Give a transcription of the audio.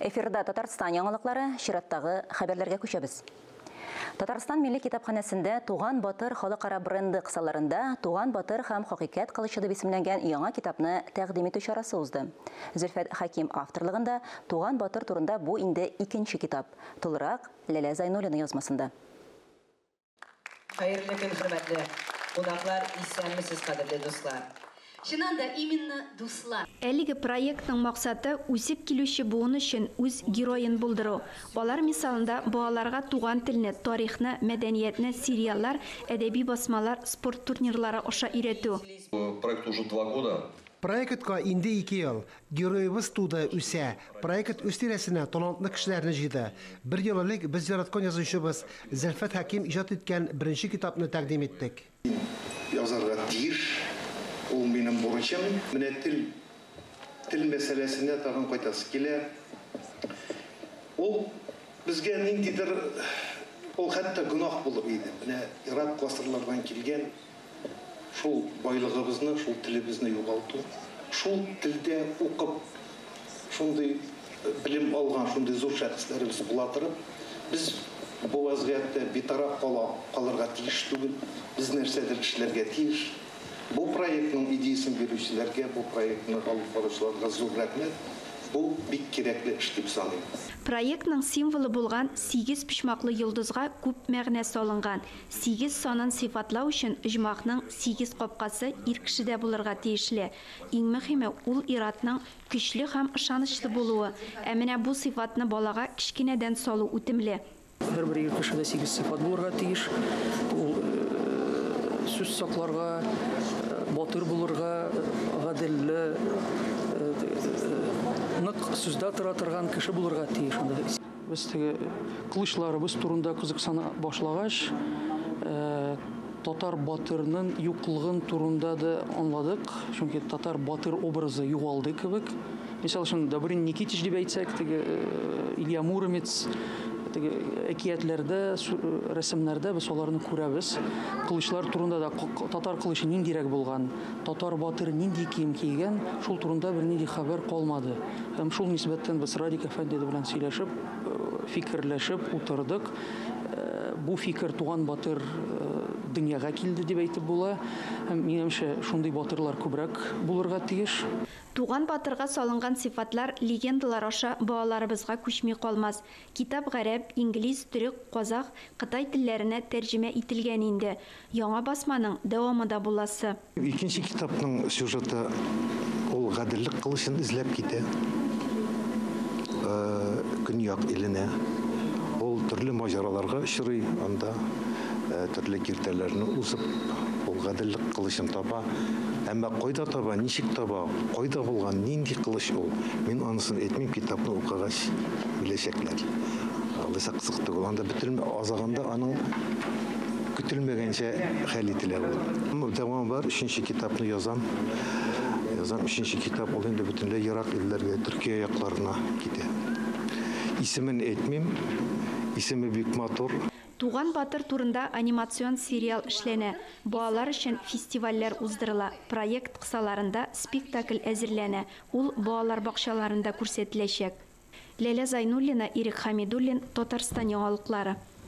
Эфирда Татарстан яңалыклары, чираттагы хәбәрләргә күчәбез. Татарстан Милли китапханәсендә Туган Батыр халыкара бренды кысаларында Туган Батыр һәм Хакыйкать кылычы дип исемләнгән яңа китапны тәкъдим итү чарасы узды. Зөлфәт Хәким авторлыгында Туган Батыр турында бу инде икенче китап. Тулырак Ләлә Зайнуллина язмасында. Хәерле көн, хөрмәтле кунаклар, исәнмесез, кадерле дуслар. Чыннан да, именно дуслар. Әлеге проектның максаты үсеп килүче буын өчен үз героен булдыру. Алар мисалында балаларга туган телне, тарихны, мәдәниятне сериаллар, әдәби басмалар, спорт турнирлары аша өйрәтү. Проект уже 2 года. Проектка инде 2 ел. Героебыз туды, үсә. Проект үз тирәсенә талантлы кешеләрне җыйды. Бер ел элек без яраткан язучыбыз Зөлфәт Хәким иҗат иткән беренче китапны тәкъдим иттек. Язарга тиеш. Ул минем бурычым. Менә тел мәсьәләсенә тагын кайтасы килә. Ул безгә ниндидер, ул хәтта гөнаһ булып иде. Менә ерак гасырлардан килгән шул байлыгыбызны, шул телебезне югалту, шул телдә укып, шундый белем алган, шундый зур шәхесләребез була торып, без бу вазгыятьтә битараф калырга тиеш түгел, без нәрсәдер эшләргә тиеш. Бу проектның идеясын бирүчеләргә, бу проектны алып баручыларга зур рәхмәт. Бу бик кирәкле эш дип саныйм. Проектның символы булган 8 почмаклы йолдызга күп мәгънә салынган. 8 санын сыйфатлау өчен оҗмахның 8 капкасы ир кешедә булырга тиешле. Иң мөһиме ул иратның көчле һәм ышанычлы булуы. Ә менә бу сыйфатны балага кечкенәдән салу үтемле. Һәрбер ир кешедә 8 сыйфат булырга тиеш. Ул сүз сакларга, батыр булырга, гаделле, нык сүздә тора торган кеше булырга тиеш. Без теге кылычларыбыз турында кызыксына башлагач, татар батырның юклыгын турында да аңладык, чөнки татар батыр образы югалды кебек. Мисал өчен, Добрын Никитич дип әйтсәк, теге Илья Муромец, теге әкиятләрдә, рәсемнәрдә без аларны күрәбез. Кылычлар турында да татар кылычы ниндирәк булган, татар батыр нинди кием кигән, шул турында бернинди хәбәр калмады. Һәм шул нисбәттән без Радик әфәнде белән сөйләшеп, фикерләшеп утырдык. Бу фикер Туган Батыр дөньяга килде дип әйтеп була. Һәм минемчә, шундый батырлар күбрәк булырга тиеш. Туган батырга салынган сыйфатлар легендалар аша балаларыбызга күчми калмас. Китап гарәп, инглиз, төрек, казах, кытай телләренә тәрҗемә ителгән инде. Яңа басманың дәвамы да буласы. Икенче китапның сюжеты ул гаделлек кылычын эзләп китә. Көньяк иленә. Ул төрле маҗараларга очрый, анда төрле киртәләрне узып, ул гаделлек кылычын таба. Әмма кайда таба, ничек таба, кайда булган, нинди кылыч ул? Мин анысын әйтмим, китапны укыгач беләчәкләр. Алайса кызык түгел. Анда бөтен азагында аның көтелмәгәнчә хәл ителә ул. Дәвам бар, өченче китапны язам. Язам, өченче китап ул инде бөтенләй ерак илләргә, Төркия якларына китә. Исемен әйтмим, исеме бик матур. Туган Батыр турында анимацион сериал эшләнә. Балалар өчен фестивальләр уздырыла. Проект кысаларында спектакль әзерләнә. Ул балалар бакчаларында күрсәтеләчәк. Ләлә Зайнуллина, Ирек Хамидуллин, Татарстан яңалыклары.